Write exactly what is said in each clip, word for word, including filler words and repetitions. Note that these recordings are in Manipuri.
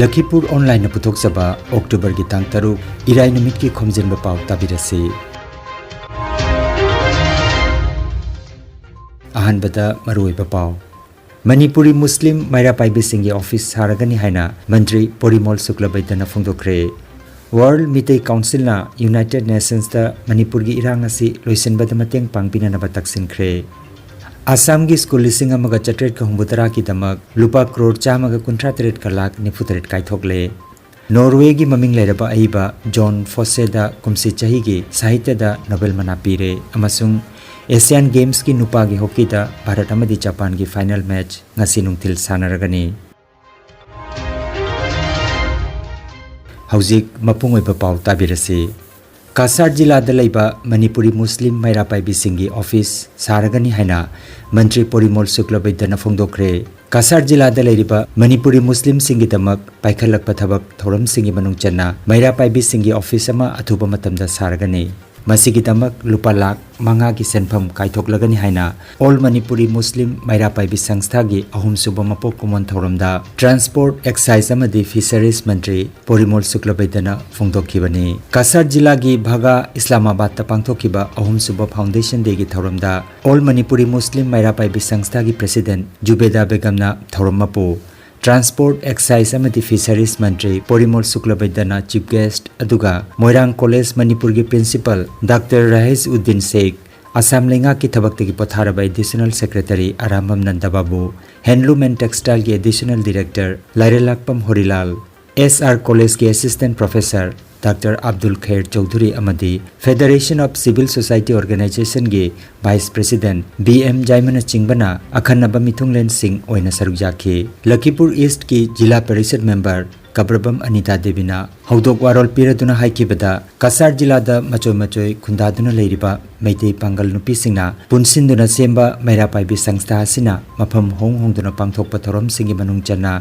ꯂꯈꯤꯄꯨꯔ ꯑꯣꯟꯂꯥꯏꯟꯅ ꯄꯨꯊꯣꯛꯆꯕ ꯑꯣꯛꯇꯣꯕꯔꯒꯤ ꯇꯥꯡ ꯇꯔꯨꯛ, ꯏꯔꯥꯏ ꯅꯨꯃꯤꯠꯀꯤ ꯈꯣꯝꯖꯤꯟꯕ ꯄꯥꯎ ꯇꯥꯕꯤꯔꯁꯤ꯫ ꯑꯍꯥꯟꯕꯗ ꯃꯔꯨꯑꯣꯏꯕ ꯄꯥꯎ꯫ ꯃꯅꯤꯄꯨꯔꯤ ꯃꯨꯁꯂꯤꯝ ꯃꯩꯔꯥ ꯄꯥꯏꯕꯤꯁꯤꯡꯒꯤ ꯑꯣꯐꯤꯁ ꯁꯥꯔꯒꯅꯤ ꯍꯥꯏꯅ ꯃꯟꯇ꯭ꯔꯤ ꯄꯣꯔꯤꯃꯣꯜ ꯁꯨꯀ꯭ꯂꯕꯩꯗ꯭ꯌꯅ ꯐꯣꯡꯗꯣꯛꯈ꯭ꯔꯦ꯫ ꯋꯥꯔꯜꯗ ꯃꯤꯇꯩ ꯀꯥꯎꯟꯁꯤꯜꯅ ꯌꯨꯅꯥꯏꯇꯦꯗ ꯅꯦꯁꯟꯁꯇ ꯃꯅꯤꯄꯨꯔꯒꯤ ꯏꯔꯥꯡ ꯑꯁꯤ ꯂꯣꯏꯁꯤꯟꯕꯗ ꯃꯇꯦꯡ ꯄꯥꯡꯕꯤꯅꯅꯕ ꯇꯛꯁꯤꯟꯈ꯭ꯔꯦ꯫ ꯑꯁꯥꯝꯒꯤ ꯁ꯭ꯀꯨꯜ ꯂꯤꯁꯤꯡ ꯑꯃꯒ ꯆꯥꯇ꯭ꯔꯦꯠꯀ ꯍꯨꯝꯐꯨꯇꯔꯥꯒꯤꯗꯃꯛ ꯂꯨꯄꯥ ꯀ꯭ꯔꯣꯔ ꯆꯥꯝꯃꯒ ꯀꯨꯟꯊ꯭ꯔꯥ ꯇꯔꯦꯠꯀ ꯂꯥꯈ ꯅꯤꯐꯨ ꯇꯔꯦꯠ ꯀꯥꯏꯊꯣꯛꯂꯦ꯫ ꯅꯣꯔꯋꯦꯒꯤ ꯃꯃꯤꯡ ꯂꯩꯔꯕ ꯑꯏꯕ ꯖꯣꯟ ꯐꯣꯁꯦꯗ ꯀꯨꯝꯁꯤ ꯆꯍꯤꯒꯤ ꯁꯥꯍꯤꯇ꯭ꯌꯗ ꯅꯣꯕꯦꯜ ꯃꯅꯥ ꯄꯤꯔꯦ, ꯑꯃꯁꯨꯡ ꯑꯦꯁꯤꯌꯥꯟ ꯒꯦꯝꯁꯀꯤ ꯅꯨꯄꯥꯒꯤ ꯍꯣꯀꯤꯗ ꯚꯥꯔꯠ ꯑꯃꯗꯤ ꯖꯄꯥꯟꯒꯤ ꯐꯥꯏꯅꯦꯜ ꯃꯦꯆ ꯉꯁꯤ ꯅꯨꯡꯊꯤꯜ ꯁꯥꯟꯅꯔꯒꯅꯤ꯫ ꯍꯧꯖꯤꯛ ꯃꯄꯨꯡ ꯑꯣꯏꯕ ꯄꯥꯎ ꯇꯥꯕꯤꯔꯁꯤ꯫ ꯀꯁꯥꯔ ꯖꯤꯂꯥꯗ ꯂꯩꯕ ꯃꯅꯤꯄꯨꯔꯤ ꯃꯨꯁꯂꯤꯝ ꯃꯩꯔꯥ ꯄꯥꯏꯕꯤꯁꯤꯡꯒꯤ ꯑꯣꯐꯤꯁ ꯁꯥꯔꯒꯅꯤ ꯍꯥꯏꯅ ꯃꯟꯇ꯭ꯔꯤ ꯄꯣꯔꯤꯃꯣꯜ ꯁꯨꯀ꯭ꯂꯕꯩꯗ꯭ꯌꯅ ꯐꯣꯡꯗꯣꯛꯈ꯭ꯔꯦ꯫ ꯀꯁꯥꯔ ꯖꯤꯂꯥꯗ ꯂꯩꯔꯤꯕ ꯃꯅꯤꯄꯨꯔꯤ ꯃꯨꯁꯂꯤꯝꯁꯤꯡꯒꯤꯗꯃꯛ ꯄꯥꯏꯈꯠꯂꯛꯄ ꯊꯕꯛ ꯊꯧꯔꯝꯁꯤꯡꯒꯤ ꯃꯅꯨꯡ ꯆꯟꯅ ꯃꯩꯔꯥ ꯄꯥꯏꯕꯤꯁꯤꯡꯒꯤ ꯑꯣꯐꯤꯁ ꯑꯃ ꯑꯊꯨꯕ ꯃꯇꯝꯗ ꯁꯥꯔꯒꯅꯤ꯫ ꯃꯁꯤꯒꯤꯗꯃꯛ ꯂꯨꯄꯥ ꯂꯥꯈ ꯃꯉꯥꯒꯤ ꯁꯦꯟꯐꯝ ꯀꯥꯏꯊꯣꯛꯂꯒꯅꯤ ꯍꯥꯏꯅ ꯑꯣꯜ ꯃꯅꯤꯄꯨꯔꯤ ꯃꯨꯁꯂꯤꯝ ꯃꯩꯔꯥ ꯄꯥꯏꯕꯤ ꯁꯪꯁꯊꯥꯒꯤ ꯑꯍꯨꯝꯁꯨꯕ ꯃꯄꯣꯛ ꯀꯨꯝꯑꯣꯟ ꯊꯧꯔꯝꯗ ꯇ꯭ꯔꯥꯟꯁꯄꯣꯔꯠ, ꯑꯦꯛꯁꯥꯏꯖ ꯑꯃꯗꯤ ꯐꯤꯁꯔꯤꯖ ꯃꯟꯇ꯭ꯔꯤ ꯄꯣꯔꯤꯃꯣꯜ ꯁꯨꯀ꯭ꯂꯕꯩꯗ꯭ꯌꯅ ꯐꯣꯡꯗꯣꯛꯈꯤꯕꯅꯤ꯫ ꯀꯁꯥꯔ ꯖꯤꯂꯥꯒꯤ ꯚꯥꯒꯥ ꯏꯁꯂꯥꯃꯥꯕꯥꯗꯇ ꯄꯥꯡꯊꯣꯛꯈꯤꯕ ꯑꯍꯨꯝꯁꯨꯕ ꯐꯥꯎꯟꯗꯦꯁꯟ ꯗꯦꯒꯤ ꯊꯧꯔꯝꯗ ꯑꯣꯜ ꯃꯅꯤꯄꯨꯔꯤ ꯃꯨꯁꯂꯤꯝ ꯃꯩꯔꯥ ꯄꯥꯏꯕꯤ ꯁꯪꯁꯊꯥꯒꯤ ꯄ꯭ꯔꯦꯁꯤꯗꯦꯟꯠ ꯖꯨꯕꯦꯗꯥ ꯕꯦꯒꯝꯅ ꯊꯧꯔꯝ ꯃꯄꯨ, ꯇ꯭ꯔꯥꯟꯁꯄꯣꯔꯠ, ꯑꯦꯛꯁꯥꯏꯖ ꯑꯃꯗꯤ ꯐꯤꯁꯔꯤꯖ ꯃꯟꯇ꯭ꯔꯤ ꯄꯣꯔꯤꯃꯣꯜ ꯁꯨꯀ꯭ꯂꯕꯩꯗ꯭ꯌꯅ ꯆꯤꯐ ꯒꯦꯁ꯭ꯠ, ꯑꯗꯨꯒ ꯃꯣꯏꯔꯥꯡ ꯀꯣꯂꯦꯖ ꯃꯅꯤꯄꯨꯔꯒꯤ ꯄ꯭ꯔꯤꯟꯁꯤꯄꯥꯜ ꯗꯥꯛꯇꯔ ꯔꯥꯍꯤꯖ ꯎꯗꯤꯟ ꯁꯦꯈ, ꯑꯁꯥꯝ ꯂꯩꯉꯥꯛꯀꯤ ꯊꯕꯛꯇꯒꯤ ꯄꯣꯊꯥꯔꯕ ꯑꯦꯗꯤꯁꯅꯦꯜ ꯁꯦꯀ꯭ꯔꯦꯇꯔꯤ ꯑꯔꯥꯝꯕꯝ ꯅꯟꯗꯕꯥꯕꯨ, ꯍꯦꯟꯗꯂꯨꯝ ꯑꯦꯟ ꯇꯦꯛꯁꯇꯥꯏꯜꯒꯤ additional director Lairellakpam Horilal, S R ꯀꯣꯂꯦꯖꯀꯤ assistant professor doctor Abdul Kheir Chowdhury ꯑꯃꯗꯤ ꯐꯦꯗꯔꯦꯁꯟ ꯑꯣꯐ ꯁꯤꯚꯤꯜ ꯁꯣꯁꯥꯏꯇꯤ ꯑꯣꯔꯒꯅꯥꯏꯖꯦꯁꯟꯒꯤ ꯚꯥꯏꯁ ꯄ꯭ꯔꯦꯁꯤꯗꯦꯟꯠ ꯕꯤ ꯑꯦꯝ ꯖꯥꯏꯃꯅꯆꯤꯡꯕꯅ ꯑꯈꯟꯅꯕ ꯃꯤꯊꯨꯡꯂꯦꯟꯁꯤꯡ ꯑꯣꯏꯅ ꯁꯔꯨꯛ ꯌꯥꯈꯤ꯫ ꯂꯈꯤꯄꯨꯔ ꯏꯁ꯭ꯠꯀꯤ ꯖꯤꯂꯥ ꯄꯔꯤꯁꯗ ꯃꯦꯝꯕꯔ ꯀꯕ꯭ꯔꯕꯝ ꯑꯅꯤꯇꯥ ꯗꯦꯕꯤꯅ ꯍꯧꯗꯣꯛ ꯋꯥꯔꯣꯜ ꯄꯤꯔꯗꯨꯅ ꯍꯥꯏꯈꯤꯕꯗ, ꯀꯁꯥꯔ ꯖꯤꯂꯥꯗ ꯃꯆꯣꯏ ꯃꯆꯣꯏ ꯈꯨꯟꯗꯥꯗꯨꯅ ꯂꯩꯔꯤꯕ ꯃꯩꯇꯩ ꯄꯥꯡꯒꯜ ꯅꯨꯄꯤꯁꯤꯡꯅ ꯄꯨꯟꯁꯤꯟꯗꯨꯅ ꯁꯦꯝꯕ ꯃꯩꯔꯥ ꯄꯥꯏꯕꯤ ꯁꯪꯁꯊꯥ ꯑꯁꯤꯅ ꯃꯐꯝ ꯍꯣꯡ ꯍꯣꯡꯗꯨꯅ ꯄꯥꯡꯊꯣꯛꯄ ꯊꯧꯔꯝꯁꯤꯡꯒꯤ ꯃꯅꯨꯡ ꯆꯟꯅ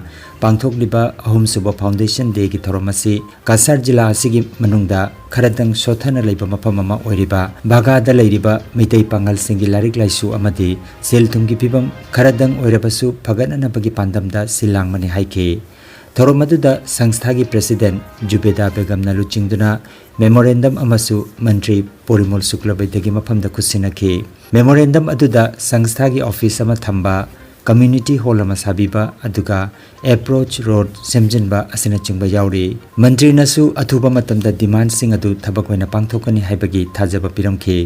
ꯄꯥꯡꯊꯣꯛꯂꯤꯕ ꯑꯍꯨꯝꯁꯨꯕ ꯐꯥꯎꯟꯗꯦꯁꯟ ꯗꯦꯒꯤ ꯊꯧꯔꯝ ꯑꯁꯤ ꯀꯁꯥꯔ ꯖꯤꯂꯥ ꯑꯁꯤꯒꯤ ꯃꯅꯨꯡꯗ ꯈꯔꯗꯪ ꯁꯣꯠꯊꯅ ꯂꯩꯕ ꯃꯐꯝ ꯑꯃ ꯑꯣꯏꯔꯤꯕ ꯚꯥꯒꯥꯗ ꯂꯩꯔꯤꯕ ꯃꯩꯇꯩ ꯄꯥꯡꯒꯜꯁꯤꯡꯒꯤ ꯂꯥꯏꯔꯤꯛ ꯂꯥꯏꯁꯨ ꯑꯃꯗꯤ ꯁꯦꯜ ꯊꯨꯝꯒꯤ ꯐꯤꯕꯝ ꯈꯔꯗꯪ ꯑꯣꯏꯔꯕꯁꯨ ꯐꯒꯠꯅꯅꯕꯒꯤ ꯄꯥꯟꯗꯝꯗ ꯁꯤꯜ ꯂꯥꯡꯕꯅꯤ ꯍꯥꯏꯈꯤ꯫ ꯊꯧꯔꯝ ꯑꯗꯨꯗ ꯁꯪꯁꯊꯥꯒꯤ ꯄ꯭ꯔꯦꯁꯤꯗꯦꯟꯠ ꯖꯨꯕꯦꯗꯥ ꯕꯦꯒꯝꯅ ꯂꯨꯆꯤꯡꯗꯨꯅ ꯃꯦꯃꯣꯔꯦꯟꯗꯝ ꯑꯃꯁꯨ ꯃꯟꯇ꯭ꯔꯤ ꯄꯣꯔꯤꯃꯣꯜ ꯁꯨꯀ꯭ꯂꯕꯩꯗꯒꯤ ꯃꯐꯝꯗ ꯈꯨꯠꯁꯤꯟꯅꯈꯤ꯫ ꯃꯦꯃꯣꯔꯦꯟꯗꯝ ꯑꯗꯨꯗ ꯁꯪꯁꯊꯥꯒꯤ ꯑꯣꯐꯤꯁ ꯑꯃ ꯊꯝꯕ, ꯀꯝꯃ꯭ꯌꯨꯅꯤꯇꯤ ꯍꯣꯜ ꯑꯃ ꯁꯥꯕꯤꯕ, ꯑꯗꯨꯒ ꯑꯦꯄ꯭ꯔꯣꯆ ꯔꯣꯗ ꯁꯦꯝꯖꯤꯟꯕ ꯑꯁꯤꯅꯆꯤꯡꯕ ꯌꯥꯎꯔꯤ꯫ ꯃꯟꯇ꯭ꯔꯤꯅꯁꯨ ꯑꯊꯨꯕ ꯃꯇꯝꯗ ꯗꯤꯃꯥꯟꯁꯤꯡ ꯑꯗꯨ ꯊꯕꯛ ꯑꯣꯏꯅ ꯄꯥꯡꯊꯣꯛꯀꯅꯤ ꯍꯥꯏꯕꯒꯤ ꯊꯥꯖꯕ ꯄꯤꯔꯝꯈꯤ꯫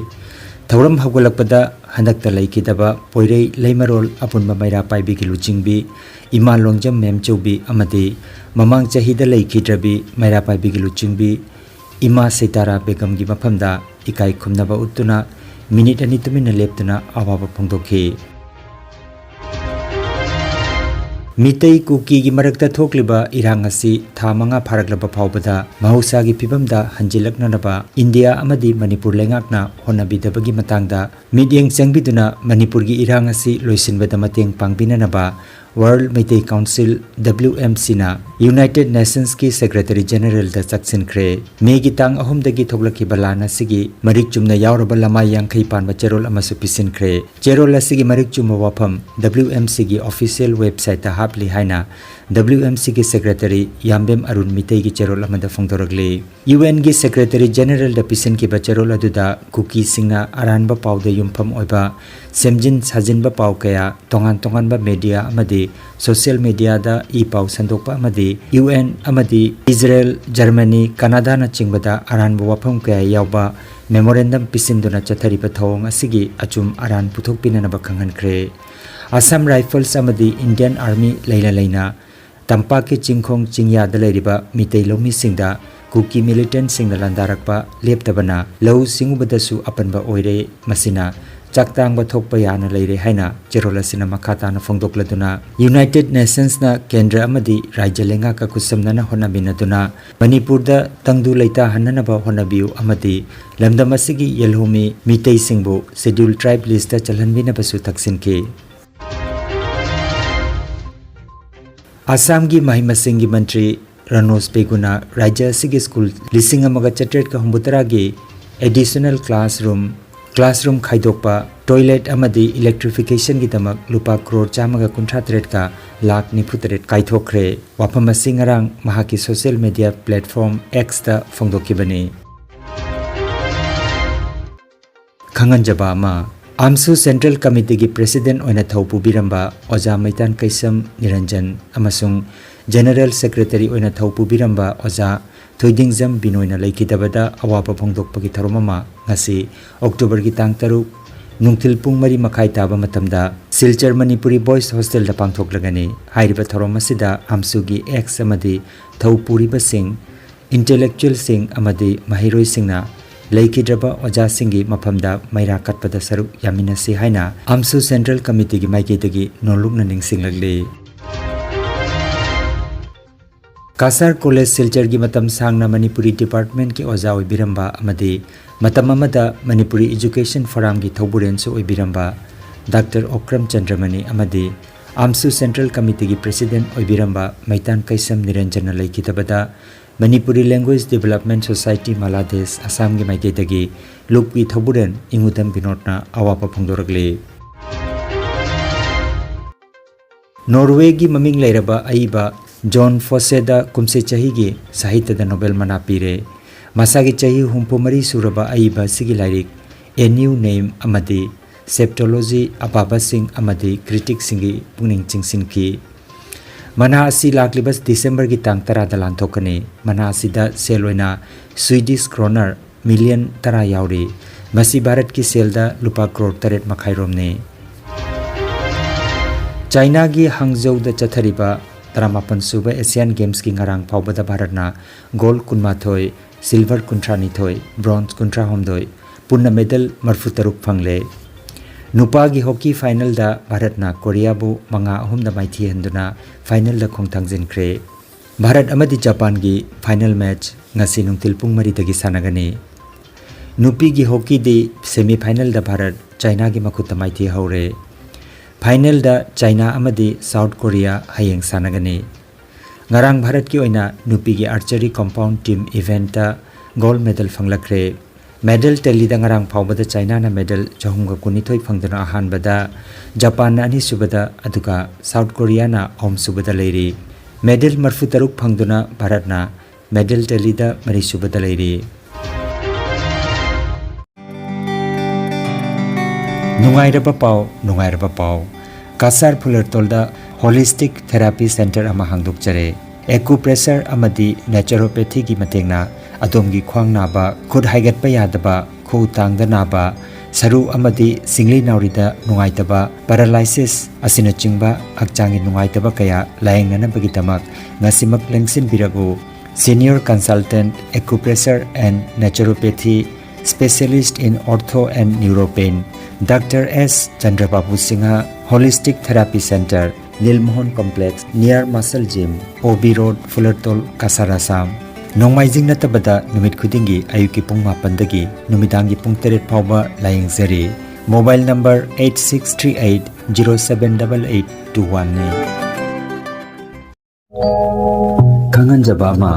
ꯊꯧꯔꯝ ꯍꯧꯒꯠꯂꯛꯄꯗ ꯍꯟꯗꯛꯇ ꯂꯩꯈꯤꯗꯕ ꯄꯣꯏꯔꯩ ꯂꯩꯃꯔꯣꯜ ꯑꯄꯨꯟꯕ ꯃꯩꯔꯥ ꯄꯥꯏꯕꯤꯒꯤ ꯂꯨꯆꯤꯡꯕꯤ ꯏꯃꯥ ꯂꯣꯡꯖꯝ ꯃꯦꯝꯆꯧꯕꯤ ꯑꯃꯗꯤ ꯃꯃꯥꯡ ꯆꯍꯤꯗ ꯂꯩꯈꯤꯗ꯭ꯔꯕꯤ ꯃꯩꯔꯥ ꯄꯥꯏꯕꯤꯒꯤ ꯂꯨꯆꯤꯡꯕꯤ ꯏꯃꯥ ꯁꯤꯇꯥꯔꯥ ꯕꯦꯒꯝꯒꯤ ꯃꯐꯝꯗ ꯏꯀꯥꯏ ꯈꯨꯝꯅꯕ ꯎꯠꯇꯨꯅ ꯃꯤꯅꯤꯠ ꯑꯅꯤ ꯇꯨꯃꯤꯟꯅ ꯂꯦꯞꯇꯨꯅ ꯑꯋꯥꯕ ꯐꯣꯡꯗꯣꯛꯈꯤ꯫ ꯃꯤꯇꯩ ꯀꯨꯀꯤꯒꯤ ꯃꯔꯛꯇ ꯊꯣꯛꯂꯤꯕ ꯏꯔꯥꯡ ꯑꯁꯤ ꯊꯥ ꯃꯉꯥ ꯐꯥꯔꯛꯂꯕ ꯐꯥꯎꯕꯗ ꯃꯍꯧꯁꯥꯒꯤ ꯐꯤꯕꯝꯗ ꯍꯟꯖꯤꯜꯂꯛꯅꯅꯕ ꯏꯟꯗꯤꯌꯥ ꯑꯃꯗꯤ ꯃꯅꯤꯄꯨꯔ ꯂꯩꯉꯥꯛꯅ ꯍꯣꯠꯅꯕꯤꯗꯕꯒꯤ ꯃꯇꯥꯡꯗ ꯃꯤꯠꯌꯦꯡ ꯆꯪꯕꯤꯗꯨꯅ ꯃꯅꯤꯄꯨꯔꯒꯤ ꯏꯔꯥꯡ ꯑꯁꯤ ꯂꯣꯏꯁꯤꯟꯕꯗ ꯃꯇꯦꯡ ꯄꯥꯡꯕꯤꯅꯅꯕ world Meitei council, W M ꯁꯤꯅ ꯌꯨꯅꯥꯏꯇꯦꯗ ꯅꯦꯁꯟꯁꯀꯤ ꯁꯦꯀ꯭ꯔꯦꯇꯔꯤ ꯖꯦꯅꯔꯦꯜꯗ ꯆꯥꯛꯁꯤꯟꯈ꯭ꯔꯦ꯫ ꯃꯦꯒꯤ ꯇꯥꯡ ꯑꯍꯨꯝꯗꯒꯤ ꯊꯣꯛꯂꯛꯈꯤꯕ ꯂꯥꯟ ꯑꯁꯤꯒꯤ ꯃꯔꯤꯛ ꯆꯨꯝꯅ ꯌꯥꯎꯔꯕ ꯂꯃꯥꯏ ꯌꯥꯡꯈꯩ ꯄꯥꯟꯕ ꯆꯦꯔꯣꯜ ꯑꯃꯁꯨ ꯄꯤꯁꯤꯟꯈ꯭ꯔꯦ꯫ ꯆꯦꯔꯣꯜ ꯑꯁꯤꯒꯤ ꯃꯔꯤꯛ ꯆꯨꯝꯕ ꯋꯥꯐꯝ ꯗꯕ꯭ꯂꯤꯎ ꯑꯦꯝ ꯁꯤꯒꯤ ꯑꯣꯐꯤꯁꯤꯌꯦꯜ ꯋꯦꯕꯁꯥꯏꯠꯇ ꯍꯥꯞꯂꯤ ꯍꯥꯏꯅ ꯗꯕ꯭ꯂꯤꯎ ꯑꯦꯝ ꯁꯤꯒꯤ ꯁꯦꯀ꯭ꯔꯦꯇꯔꯤ ꯌꯥꯝꯕꯦꯝ ꯑꯔꯨꯟ ꯃꯤꯇꯩꯒꯤ ꯆꯦꯔꯣꯜ ꯑꯃꯗ ꯐꯣꯡꯗꯣꯔꯛꯂꯤ꯫ ꯌꯨ ꯑꯦꯟꯒꯤ ꯁꯦꯀ꯭ꯔꯦꯇꯔꯤ ꯖꯦꯅꯔꯦꯜꯗ ꯄꯤꯁꯤꯟꯈꯤꯕ ꯆꯦꯔꯣꯜ ꯑꯗꯨꯗ ꯀꯨꯀꯤꯁꯤꯡꯅ ꯑꯔꯥꯟꯕ ꯄꯥꯎꯗ ꯌꯨꯝꯐꯝ ꯑꯣꯏꯕ ꯁꯦꯝꯖꯤꯟ ꯁꯥꯖꯤꯟꯕ ꯄꯥꯎ ꯀꯌꯥ ꯇꯣꯉꯥꯟ ꯇꯣꯉꯥꯟꯕ ꯃꯦꯗꯤꯌꯥ ꯑꯃꯗꯤ ꯁꯣꯁꯤꯌꯦꯜ ꯃꯦꯗꯤꯌꯥꯗ ꯏ ꯄꯥꯎ ꯁꯟꯗꯣꯛꯄ ꯑꯃꯗꯤ ꯌꯨ ꯑꯦꯟ ꯑꯃꯗꯤ ꯏꯖꯔꯦꯜ, ꯖꯔꯃꯅꯤ, ꯀꯅꯥꯗꯥꯅꯆꯤꯡꯕꯗ ꯑꯔꯥꯟꯕ ꯋꯥꯐꯝ ꯀꯌꯥ ꯌꯥꯎꯕ ꯃꯦꯃꯣꯔꯦꯟꯗꯝ ꯄꯤꯁꯤꯟꯗꯨꯅ ꯆꯠꯊꯔꯤꯕ ꯊꯧꯑꯣꯡ ꯑꯁꯤꯒꯤ ꯑꯆꯨꯝ ꯑꯔꯥꯟ ꯄꯨꯊꯣꯛꯄꯤꯅꯅꯕ ꯈꯪꯍꯟꯈ꯭ꯔꯦ꯫ ꯑꯁꯥꯝ ꯔꯥꯏꯐꯜꯁ ꯑꯃꯗꯤ ꯏꯟꯗꯤꯌꯟ ꯑꯥꯔꯃꯤ ꯂꯩꯅ ꯂꯩꯅ ꯇꯝꯄꯥꯛꯀꯤ ꯆꯤꯡꯈꯣꯡ ꯆꯤꯡꯌꯥꯗ ꯂꯩꯔꯤꯕ ꯃꯤꯇꯩ ꯂꯧꯃꯤꯁꯤꯡꯗ ꯀꯨꯀꯤ ꯃꯤꯂꯤꯇꯦꯟꯠꯁꯤꯡꯅ ꯂꯥꯟꯗꯥꯔꯛꯄ ꯂꯦꯞꯇꯕꯅ ꯂꯧꯎ ꯁꯤꯡꯎꯕꯗꯁꯨ ꯑꯄꯟꯕ ꯑꯣꯏꯔꯦ꯫ ꯃꯁꯤꯅ ꯆꯥꯛ ꯇꯥꯡꯕ ꯊꯣꯛꯄ ꯌꯥꯅ ꯂꯩꯔꯦ ꯍꯥꯏꯅ ꯆꯦꯔꯣꯜ ꯑꯁꯤꯅ ꯃꯈꯥ ꯇꯥꯅ ꯐꯣꯡꯗꯣꯛꯂꯗꯨꯅ, ꯌꯨꯅꯥꯏꯇꯦꯗ ꯅꯦꯁꯟꯁꯅ ꯀꯦꯟꯗ꯭ꯔ ꯑꯃꯗꯤ ꯔꯥꯖ꯭ꯌ ꯂꯩꯉꯥꯛꯀ ꯈꯨꯠꯁꯝꯅꯅ ꯍꯣꯠꯅꯃꯤꯟꯅꯗꯨꯅ ꯃꯅꯤꯄꯨꯔꯗ ꯇꯪꯗꯨ ꯂꯩꯇꯥꯍꯟꯅꯅꯕ ꯍꯣꯠꯅꯕꯤꯌꯨ ꯑꯃꯗꯤ ꯂꯝꯗꯝ ꯑꯁꯤꯒꯤ ꯌꯦꯜꯍꯧꯃꯤ ꯃꯤꯇꯩꯁꯤꯡꯕꯨ ꯁꯦꯗ꯭ꯌꯨꯜ ꯇ꯭ꯔꯥꯏꯕ ꯂꯤꯁ꯭ꯠꯇ ꯆꯜꯍꯟꯕꯤꯅꯕꯁꯨ ꯇꯛꯁꯤꯟꯈꯤ꯫ ꯑꯁꯥꯝꯒꯤ ꯃꯍꯩ ꯃꯁꯤꯡꯒꯤ ꯃꯟꯇ꯭ꯔꯤ ꯔꯅꯣꯖ ꯄꯦꯒꯨꯅ ꯔꯥꯖ꯭ꯌ ꯑꯁꯤꯒꯤ ꯁ꯭ꯀꯨꯜ ꯂꯤꯁꯤꯡ ꯑꯃꯒ ꯆꯥꯇ꯭ꯔꯦꯠꯀ ꯍꯨꯝꯐꯨ ꯇꯔꯥꯒꯤ ꯑꯦꯗꯤꯁꯅꯦꯜ ꯀ꯭ꯂꯥꯁꯔꯨꯝ ꯀ꯭ꯂꯥꯁꯔꯨꯝ ꯈꯥꯏꯗꯣꯛꯄ, ꯇꯣꯏꯂꯦꯠ ꯑꯃꯗꯤ ꯏꯂꯦꯛꯇ꯭ꯔꯤꯐꯤꯀꯦꯁꯟꯒꯤꯗꯃꯛ ꯂꯨꯄꯥ ꯀ꯭ꯔꯣꯔ ꯆꯥꯝꯃꯒ ꯀꯨꯟꯊ꯭ꯔꯥ ꯇꯔꯦꯠꯀ ꯂꯥꯈ ꯅꯤꯐꯨ ꯇꯔꯦꯠ ꯀꯥꯏꯊꯣꯛꯈ꯭ꯔꯦ꯫ ꯋꯥꯐꯝ ꯑꯁꯤ ꯉꯔꯥꯡ ꯃꯍꯥꯛꯀꯤ ꯁꯣꯁꯤꯌꯦꯜ ꯃꯤꯗꯤꯌꯥ ꯄ꯭ꯂꯦꯠꯐꯣꯔꯝ ꯑꯦꯛꯁꯇ ꯐꯣꯡꯗꯣꯛꯈꯤꯕꯅꯤ꯫ ꯈꯪꯍꯟꯖꯕ ꯑꯃ, ꯑꯝꯁꯨ ꯁꯦꯟꯇ꯭ꯔꯦꯜ ꯀꯃꯤꯇꯤꯒꯤ ꯄ꯭ꯔꯦꯁꯤꯗꯦꯟꯠ ꯑꯣꯏꯅ ꯊꯧ ꯄꯨꯕꯤꯔꯝꯕ ꯑꯣꯖꯥ ꯃꯩꯇꯥꯟ ꯀꯩꯁꯝ ꯅꯤꯔꯟꯖꯟ ꯑꯃꯁꯨꯡ ꯖꯦꯅꯔꯦꯜ ꯁꯦꯀ꯭ꯔꯦꯇꯔꯤ ꯑꯣꯏꯅ ꯊꯧ ꯄꯨꯕꯤꯔꯝꯕ ꯑꯣꯖꯥ ꯊꯣꯏꯗꯤꯡꯖꯝ ꯕꯤꯅꯣꯏꯅ ꯂꯩꯈꯤꯗꯕꯗ ꯑꯋꯥꯕ ꯐꯣꯡꯗꯣꯛꯄꯒꯤ ꯊꯧꯔꯝ ꯑꯃ ꯉꯁꯤ ꯑꯣꯛꯇꯣꯕꯔꯒꯤ ꯇꯥꯡ ꯇꯔꯨꯛ, ꯅꯨꯡꯊꯤꯜ ꯄꯨꯡ ꯃꯔꯤ ꯃꯈꯥꯏ ꯇꯥꯕ ꯃꯇꯝꯗ ꯁꯤꯜꯆꯔ ꯃꯅꯤꯄꯨꯔꯤ ꯕꯣꯏꯁ ꯍꯣꯁꯇꯦꯜꯗ ꯄꯥꯡꯊꯣꯛꯂꯒꯅꯤ꯫ ꯍꯥꯏꯔꯤꯕ ꯊꯧꯔꯝ ꯑꯁꯤꯗ ꯑꯝꯁꯨꯒꯤ ꯑꯦꯛꯁ ꯑꯃꯗꯤ ꯊꯧ ꯄꯨꯔꯤꯕꯁꯤꯡ, ꯏꯟꯇꯦꯂꯦꯛꯆꯨꯋꯦꯜꯁꯤꯡ ꯑꯃꯗꯤ ꯃꯍꯩꯔꯣꯏꯁꯤꯡꯅ ꯂꯩꯈꯤꯗ꯭ꯔꯕ ꯑꯣꯖꯥꯁꯤꯡꯒꯤ ꯃꯐꯝꯗ ꯃꯩꯔꯥ ꯀꯠꯄꯗ ꯁꯔꯨꯛ ꯌꯥꯃꯤꯟꯅꯁꯤ ꯍꯥꯏꯅ ꯑꯝꯁꯨ ꯁꯦꯟꯇ꯭ꯔꯦꯜ ꯀꯃꯤꯇꯤꯒꯤ ꯃꯥꯏꯀꯩꯗꯒꯤ ꯅꯣꯜꯂꯨꯛꯅ ꯅꯤꯡꯁꯤꯡꯂꯛꯂꯤ꯫ ꯀꯥꯁꯥꯔ ꯀꯣꯂꯦꯖ ꯁꯤꯜꯆꯔꯒꯤ ꯃꯇꯝ ꯁꯥꯡꯅ ꯃꯅꯤꯄꯨꯔꯤ ꯗꯤꯄꯥꯔꯠꯃꯦꯟꯠꯀꯤ ꯑꯣꯖꯥ ꯑꯣꯏꯕꯤꯔꯝꯕ ꯑꯃꯗꯤ ꯃꯇꯝ ꯑꯃꯗ ꯃꯅꯤꯄꯨꯔꯤ ꯏꯖꯨꯀꯦꯁꯟ ꯐꯣꯔꯝꯒꯤ ꯊꯧꯕꯨꯔꯦꯟꯁꯨ ꯑꯣꯏꯕꯤꯔꯝꯕ ꯗꯥꯛꯇꯔ ꯑꯣꯀ꯭ꯔꯝ ꯆꯟꯗ꯭ꯔꯃꯅꯤ ꯑꯃꯗꯤ ꯑꯝꯁꯨ ꯁꯦꯟꯇ꯭ꯔꯦꯜ ꯀꯃꯤꯇꯤꯒꯤ ꯄ꯭ꯔꯦꯁꯤꯗꯦꯟꯠ ꯑꯣꯏꯕꯤꯔꯝꯕ ꯃꯩꯇꯥꯟ ꯀꯩꯁꯝ ꯅꯤꯔꯟꯖꯟꯅ ꯂꯩꯈꯤꯗꯕꯗ ꯃꯅꯤꯄꯨꯔꯤ ꯂꯦꯡꯒ꯭ꯋꯦꯖ ꯗꯤꯕꯦꯂꯞꯃꯦꯟꯠ ꯁꯣꯁꯥꯏꯇꯤ ꯃꯂꯥꯗꯦꯁ ꯑꯁꯥꯝꯒꯤ ꯃꯥꯏꯀꯩꯗꯒꯤ ꯂꯨꯞꯀꯤ ꯊꯧꯕꯨꯔꯦꯟ ꯏꯉꯨꯗꯝ ꯕꯤꯅꯣꯗꯅ ꯑꯋꯥꯕ ꯐꯣꯡꯗꯣꯔꯛꯂꯤ꯫ ꯅꯣꯔꯋꯦꯒꯤ ꯃꯃꯤꯡ ꯂꯩꯔꯕ ꯑꯏꯕ ꯖꯣꯟ ꯐꯣꯁꯦꯗ ꯀꯨꯝꯁꯤ ꯆꯍꯤꯒꯤ ꯁꯥꯍꯤꯇ꯭ꯌꯗ ꯅꯣꯕꯦꯜ ꯃꯅꯥ ꯄꯤꯔꯦ꯫ ꯃꯁꯥꯒꯤ ꯆꯍꯤ ꯍꯨꯝꯐꯨ ꯃꯔꯤ ꯁꯨꯔꯕ ꯑꯏꯕ ꯑꯁꯤꯒꯤ ꯂꯥꯏꯔꯤꯛ ꯑꯦ ꯅ꯭ꯌꯨ ꯅꯦꯝ ꯑꯃꯗꯤ ꯁꯦꯞꯇꯣꯂꯣꯖꯤ ꯑꯄꯥꯕꯁꯤꯡ ꯑꯃꯗꯤ ꯀ꯭ꯔꯤꯇꯤꯛꯁꯤꯡꯒꯤ ꯄꯨꯛꯅꯤꯡ ꯆꯤꯡꯁꯤꯟꯈꯤ꯫ ꯃꯅꯥ ꯑꯁꯤ ꯂꯥꯛꯂꯤꯕ ꯗꯤꯁꯦꯝꯕꯔꯒꯤ ꯇꯥꯡ ꯇꯔꯥꯗ ꯂꯥꯟꯊꯣꯛꯀꯅꯤ꯫ ꯃꯅꯥ ꯑꯁꯤꯗ ꯁꯦꯜ ꯑꯣꯏꯅ ꯁ꯭ꯋꯤꯗꯤꯁ ꯀ꯭ꯔꯣꯅꯔ ꯃꯤꯂꯤꯌꯟ ꯇꯔꯥ ꯌꯥꯎꯔꯤ꯫ ꯃꯁꯤ ꯚꯥꯔꯠꯀꯤ ꯁꯦꯜꯗ ꯂꯨꯄꯥ ꯀ꯭ꯔꯣꯔ ꯇꯔꯦꯠ ꯃꯈꯥꯏ ꯔꯣꯝꯅꯤ꯫ ꯆꯥꯏꯅꯥꯒꯤ ꯍꯥꯡꯖꯧꯗ ꯆꯠꯊꯔꯤꯕ ꯇꯔꯥꯃꯥꯄꯟ ꯁꯨꯕ ꯑꯦꯁꯤꯌꯥꯟ ꯒꯦꯝꯁꯀꯤ ꯉꯔꯥꯡ ꯐꯥꯎꯕꯗ ꯚꯥꯔꯠꯅ ꯒꯣꯜ ꯀꯨꯟꯃꯥꯊꯣꯏ, ꯁꯤꯜꯚꯔ ꯀꯨꯟꯊ꯭ꯔꯥꯅꯤꯊꯣꯏ, ꯕ꯭ꯔꯣꯟꯖ ꯀꯨꯟꯊ꯭ꯔꯥꯍꯨꯝꯗꯣꯏ, ꯄꯨꯟꯅ ꯃꯦꯗꯜ ꯃꯔꯤꯐꯨ ꯇꯔꯨꯛ ꯐꯪꯂꯦ꯫ ꯅꯨꯄꯥꯒꯤ ꯍꯣꯀꯤ ꯐꯥꯏꯅꯦꯜꯗ ꯚꯥꯔꯠꯅ ꯀꯣꯔꯤꯌꯥꯕꯨ ꯃꯉꯥ ꯑꯍꯨꯝꯗ ꯃꯥꯏꯊꯤꯍꯟꯗꯨꯅ ꯐꯥꯏꯅꯦꯜꯗ ꯈꯣꯡꯊꯥꯡꯖꯤꯟꯈ꯭ꯔꯦ꯫ ꯚꯥꯔꯠ ꯑꯃꯗꯤ ꯖꯄꯥꯟꯒꯤ ꯐꯥꯏꯅꯦꯜ ꯃꯦꯆ ꯉꯁꯤ ꯅꯨꯡꯊꯤꯜ ꯄꯨꯡ ꯃꯔꯤꯗꯒꯤ ꯁꯥꯟꯅꯒꯅꯤ꯫ ꯅꯨꯄꯤꯒꯤ ꯍꯣꯀꯤꯗꯤ ꯁꯦꯃꯤ ꯐꯥꯏꯅꯦꯜꯗ ꯚꯥꯔꯠ ꯆꯥꯏꯅꯥꯒꯤ ꯃꯈꯨꯠꯇ ꯃꯥꯏꯊꯤꯍꯧꯔꯦ꯫ ꯐꯥꯏꯅꯦꯜꯗ ꯆꯥꯏꯅꯥ ꯑꯃꯗꯤ ꯁꯥꯎꯠ ꯀꯣꯔꯤꯌꯥ ꯍꯌꯦꯡ ꯁꯥꯟꯅꯒꯅꯤ꯫ ꯉꯔꯥꯡ ꯚꯥꯔꯠꯀꯤ ꯑꯣꯏꯅ ꯅꯨꯄꯤꯒꯤ ꯑꯥꯔꯆꯔꯤ ꯀꯝꯄꯥꯎꯟ ꯇꯤꯝ ꯏꯚꯦꯟꯠꯇ ꯒꯣꯜꯗ ꯃꯦꯗꯜ ꯐꯪꯂꯛꯈ꯭ꯔꯦ꯫ Medal tallyꯗ ꯉꯔꯥꯡ ꯐꯥꯎꯕꯗ ꯆꯥꯏꯅꯥꯅ medal ꯆꯍꯨꯝꯒ ꯀꯨꯟꯅꯤꯊꯣꯏ ꯐꯪꯗꯨꯅ ꯑꯍꯥꯟꯕꯗ, ꯖꯄꯥꯟꯅ ꯑꯅꯤꯁꯨꯕꯗ, ꯑꯗꯨꯒ ꯁꯥꯎꯠ ꯀꯣꯔꯤꯌꯥꯅ ꯑꯍꯨꯝꯁꯨꯕꯗ ꯂꯩꯔꯤ꯫ Medal ꯃꯔꯤꯐꯨ ꯇꯔꯨꯛ ꯐꯪꯗꯨꯅ ꯚꯥꯔꯠꯅ medal tallyꯗ ꯃꯔꯤꯁꯨꯕꯗ ꯂꯩꯔꯤ꯫ ꯅꯨꯡꯉꯥꯏꯔꯕ ꯄꯥꯎ, ꯅꯨꯡꯉꯥꯏꯔꯕ ꯄꯥꯎ꯫ ꯀꯁꯥꯔ ꯐꯨꯂꯔꯇꯣꯜꯗ Holistic Therapy Centre ꯑꯃ ꯍꯥꯡꯗꯣꯛꯆꯔꯦ꯫ Acupressure ꯑꯃꯗꯤ naturopathyꯒꯤ ꯃꯇꯦꯡꯅ ꯑꯗꯣꯝꯒꯤ ꯈ꯭ꯋꯥꯡ ꯅꯥꯕ, ꯈꯨꯠ ꯍꯥꯏꯒꯠꯄ ꯌꯥꯗꯕ, ꯈꯨꯎ ꯇꯥꯡꯗ ꯅꯥꯕ, ꯁꯔꯨ ꯑꯃꯗꯤ ꯁꯤꯡꯂꯤ ꯅꯥꯎꯔꯤꯗ ꯅꯨꯡꯉꯥꯏꯇꯕ, paralysis ꯑꯁꯤꯅꯆꯤꯡꯕ ꯍꯛꯆꯥꯡꯒꯤ ꯅꯨꯡꯉꯥꯏꯇꯕ ꯀꯌꯥ ꯂꯥꯌꯦꯡꯅꯅꯕꯒꯤꯗꯃꯛ ꯉꯁꯤꯃꯛ ꯂꯦꯡꯁꯤꯟꯕꯤꯔꯛꯎ꯫ Senior Consultant, Acupressure and Naturopathy, Specialist in Ortho and Neuro Pain, Doctor S Chandrababu Singha, Holistic Therapy Centre, Nilmohan Complex, near Muscle Gym, O B Road, Fulertol, Kasar, Assam꯫ ꯅꯣꯡꯃꯥꯏꯖꯤꯡ ꯅꯠꯇꯕꯗ ꯅꯨꯃꯤꯠ ꯈꯨꯗꯤꯡꯒꯤ ꯑꯌꯨꯛꯀꯤ ꯄꯨꯡ ꯃꯥꯄꯟꯗꯒꯤ ꯅꯨꯃꯤꯗꯥꯡꯒꯤ ꯄꯨꯡ ꯇꯔꯦꯠ ꯐꯥꯎꯕ ꯂꯥꯌꯦꯡꯖꯔꯤ꯫ Mobile number eight six three eight zero seven double eight two one ꯅꯤ꯫ ꯈꯪꯍꯟꯖꯕ ꯑꯃ,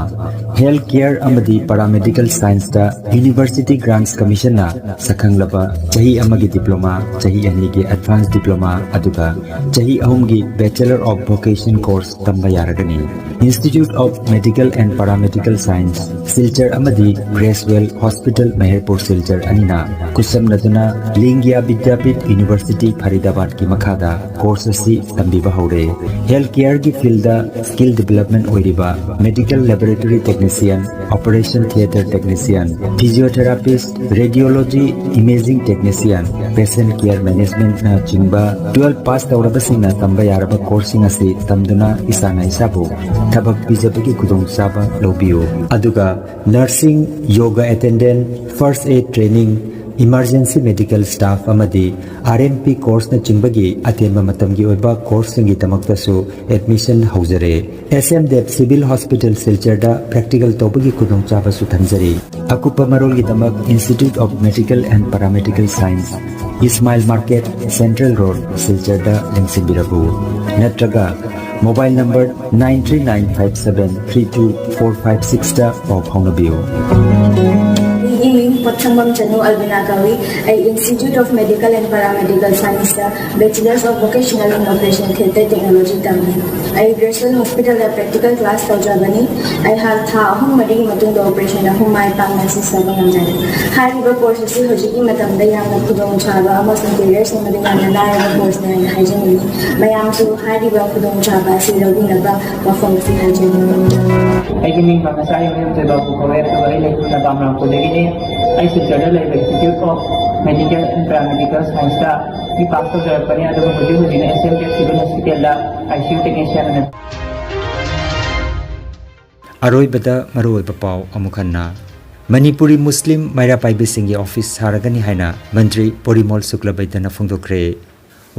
Health Care ꯑꯃꯗꯤ Paramedical Scienceꯇ University Grants Commissionꯅ ꯁꯛꯈꯪꯂꯕ ꯆꯍꯤ ꯑꯃꯒꯤ diploma, ꯆꯍꯤ ꯑꯅꯤꯒꯤ advance diploma, ꯑꯗꯨꯒ ꯆꯍꯤ ꯑꯍꯨꯝꯒꯤ Bachelor of Vocation course ꯇꯝꯕ ꯌꯥꯔꯒꯅꯤ꯫ Institute of Medical and Paramedical Science, Silchar ꯑꯃꯗꯤ Creswell Hospital, ꯃꯍꯦꯔꯄꯨꯔ, ꯁꯤꯜꯆꯔ ꯑꯅꯤꯅ ꯈꯨꯠꯁꯝꯅꯗꯨꯅ ꯂꯤꯡꯒꯤꯌꯥ ꯕꯤꯗ꯭ꯌꯥꯄꯤꯊ University, ꯐꯔꯤꯗꯥꯕꯥꯗꯀꯤ ꯃꯈꯥꯗ course ꯑꯁꯤ ꯇꯝꯕꯤꯕ ꯍꯧꯔꯦ꯫ Health Careꯒꯤ fieldꯗ skill development ꯑꯣꯏꯔꯤꯕ medical laboratory technician, operation theatre technician, physiotherapist, radiology, imaging technician, patient care managementꯅ ꯆꯤꯡꯕ twelve pass ꯇꯧꯔꯕꯁꯤꯡꯅ ꯇꯝꯕ ꯌꯥꯔꯕ courseꯁꯤꯡ ꯑꯁꯤ ꯇꯝꯗꯨꯅ ꯏꯁꯥꯅ ꯏꯁꯥꯕꯨ ꯊꯕꯛ ꯄꯤꯖꯕꯒꯤ ꯈꯨꯗꯣꯡꯆꯥꯕ ꯂꯧꯕꯤꯌꯨ꯫ ꯑꯗꯨꯒ nursing, yoga attendant, first aid training, emergency medical staff ꯑꯃꯗꯤ R M P courseꯅꯆꯤꯡꯕꯒꯤ ꯑꯇꯦꯟꯕ ꯃꯇꯝꯒꯤ ꯑꯣꯏꯕ courseꯁꯤꯡꯒꯤꯗꯃꯛꯇꯁꯨ admission ꯍꯧꯖꯔꯦ꯫ S M Dev Civil Hospital ꯁꯤꯜꯆꯔꯗ practical ꯇꯧꯕꯒꯤ ꯈꯨꯗꯣꯡꯆꯥꯕꯁꯨ ꯊꯝꯖꯔꯤ꯫ ꯑꯀꯨꯞꯄ ꯃꯔꯣꯜꯒꯤꯗꯃꯛ Institute of Medical and Paramedical Science, Ismail Market, Central Road, ꯁꯤꯜꯆꯔꯗ ꯂꯦꯡꯁꯤꯟꯕꯤꯔꯛꯎ꯫ ꯅꯠꯇ꯭ꯔꯒ mobile number nine three nine five seven three two four five sixꯇ ꯄꯥꯎ ꯐꯥꯎꯅꯕꯤꯌꯨ꯫ ꯑꯩꯒꯤ ꯃꯤꯡ ꯄꯣꯠꯁꯪꯕꯝ ꯆꯅꯨ ꯑꯜꯕꯤꯅꯥ ꯀꯧꯏ꯫ ꯑꯩ Institute of Medical and Paramedical Science ꯇ Bachelors of Vocational Innovation Theatre Technology ꯇꯝꯃꯤ꯫ ꯑꯩ ꯒ꯭ꯔꯦꯁꯟ ꯍꯣꯁꯄꯤꯇꯥꯜꯗ ꯄ꯭ꯔꯦꯛꯇꯤꯀꯦꯜ ꯀ꯭ꯂꯥꯁ ꯇꯧꯖꯕꯅꯤ꯫ ꯑꯩꯍꯥꯛ ꯊꯥ ꯑꯍꯨꯝ ꯃꯔꯤꯒꯤ ꯃꯇꯨꯡꯗ ꯑꯣꯄꯔꯦꯁꯟ ꯑꯍꯨꯝ ꯃꯥꯏ ꯄꯥꯛꯅ ꯁꯤꯖꯕ ꯉꯝꯖꯔꯦ꯫ ꯍꯥꯏꯔꯤꯕ ꯀꯣꯔꯁ ꯑꯁꯤ ꯍꯧꯖꯤꯛꯀꯤ ꯃꯇꯝꯗ ꯌꯥꯝꯅ ꯈꯨꯗꯣꯡꯆꯥꯕ ꯑꯃꯁꯨꯡ ꯀꯦꯔꯤꯌꯔ ꯁꯦꯝꯕꯗ ꯌꯥꯝꯅ ꯂꯥꯏꯔꯕ ꯀꯣꯔꯁꯅꯤ ꯍꯥꯏꯅ ꯍꯥꯏꯖꯅꯤꯡꯏ꯫ ꯃꯌꯥꯝꯁꯨ ꯍꯥꯏꯔꯤꯕ ꯈꯨꯗꯣꯡꯆꯥꯕ ꯑꯁꯤ ꯂꯧꯕꯤꯅꯕ ꯋꯥꯐꯝ ꯑꯁꯤ ꯍꯥꯏꯖꯅꯤꯡꯏ꯫ ꯑꯩꯒꯤ ꯃꯤꯡ ꯃꯃꯤꯁꯥ ꯌꯨꯝꯊꯣꯏꯕ ꯄꯨꯀꯧꯋꯦ, ꯑꯗꯨꯒ ꯑꯩ ꯂꯩꯐꯝꯅ ꯕꯥꯝꯔꯥꯝꯄꯨꯔꯗꯒꯤꯅꯤ꯫ ꯑꯩ ꯁꯤꯜꯆꯔꯗ ꯂꯩꯕ Institute of Medical and Paramedical Science ꯇ ꯕꯤ ꯄꯥꯁ ꯇꯧꯖꯔꯛꯄꯅꯤ, ꯑꯗꯨꯒ ꯍꯧꯖꯤꯛ ꯍꯧꯖꯤꯛꯅ S M K Civil Hospital the I C U technician ꯑꯣꯏꯅ ꯑꯔꯣꯏꯕꯗ ꯃꯔꯨꯑꯣꯏꯕ ꯄꯥꯎ ꯑꯃꯨꯛ ꯍꯟꯅ꯫ ꯃꯅꯤꯄꯨꯔꯤ ꯃꯨꯁꯂꯤꯝ ꯃꯩꯔꯥ ꯄꯥꯏꯕꯤꯁꯤꯡꯒꯤ ꯑꯣꯐꯤꯁ ꯁꯥꯔꯒꯅꯤ ꯍꯥꯏꯅ ꯃꯟꯇ꯭ꯔꯤ ꯄꯣꯔꯤꯃꯣꯜ ꯁꯨꯀ꯭ꯂꯕꯩꯗꯅ ꯐꯣꯡꯗꯣꯛꯈ꯭ꯔꯦ꯫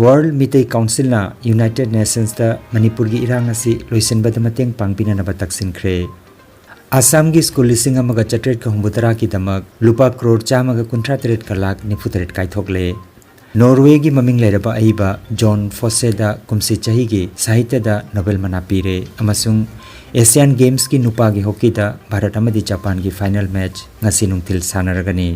ꯋꯥꯔꯜ ꯃꯤꯇꯩ ꯀꯥꯎꯟꯁꯤꯜꯅ ꯌꯨꯅꯥꯏꯇꯦꯗ ꯅꯦꯁꯟꯁꯇ ꯃꯅꯤꯄꯨꯔꯒꯤ ꯏꯔꯥꯡ ꯑꯁꯤ ꯂꯣꯏꯁꯤꯟꯕꯗ ꯃꯇꯦꯡ ꯄꯥꯡꯕꯤꯅꯅꯕ ꯇꯛꯁꯤꯟꯈ꯭ꯔꯦ꯫ ꯑꯁꯥꯝꯒꯤ ꯁ꯭ꯀꯨꯜ ꯂꯤꯁꯤꯡ ꯑꯃꯒ ꯆꯥꯇ꯭ꯔꯦꯠꯀ ꯍꯨꯝꯐꯨ ꯇꯔꯥꯒꯤꯗꯃꯛ ꯂꯨꯄꯥ ꯀ꯭ꯔꯣꯔ ꯆꯥꯝꯃꯒ ꯀꯨꯟꯊ꯭ꯔꯥ ꯇꯔꯦꯠꯀ ꯂꯥꯈ ꯅꯤꯐꯨ ꯇꯔꯦꯠ ꯀꯥꯏꯊꯣꯛꯂꯦ꯫ ꯅꯣꯔꯋꯦꯒꯤ ꯃꯃꯤꯡ ꯂꯩꯔꯕ ꯑꯏꯕ ꯖꯣꯟ ꯐꯣꯁꯦꯗ ꯀꯨꯝꯁꯤ ꯆꯍꯤꯒꯤ ꯁꯥꯍꯤꯇ꯭ꯌꯗ ꯅꯣꯕꯦꯜ ꯃꯅꯥ ꯄꯤꯔꯦ ꯑꯃꯁꯨꯡ ꯑꯦꯁꯤꯌꯥꯟ ꯒꯦꯝꯁꯀꯤ ꯅꯨꯄꯥꯒꯤ ꯍꯣꯀꯤꯗ ꯚꯥꯔꯠ ꯑꯃꯗꯤ ꯖꯄꯥꯟꯒꯤ ꯐꯥꯏꯅꯦꯜ ꯃꯦꯆ ꯉꯁꯤ ꯅꯨꯡꯊꯤꯜ ꯁꯥꯟꯅꯔꯒꯅꯤ꯫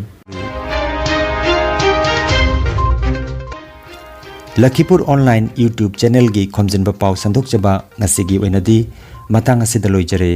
ꯂꯈꯤꯄꯨꯔ ꯑꯣꯟꯂꯥꯏꯟ YouTube ꯆꯦꯅꯦꯜꯒꯤ ꯈꯣꯝꯖꯤꯟꯕ ꯄꯥꯎ ꯁꯟꯗꯣꯛꯆꯕ ꯉꯁꯤꯒꯤ ꯑꯣꯏꯅꯗꯤ ꯃꯇꯥꯡ ꯑꯁꯤꯗ ꯂꯣꯏꯖꯔꯦ꯫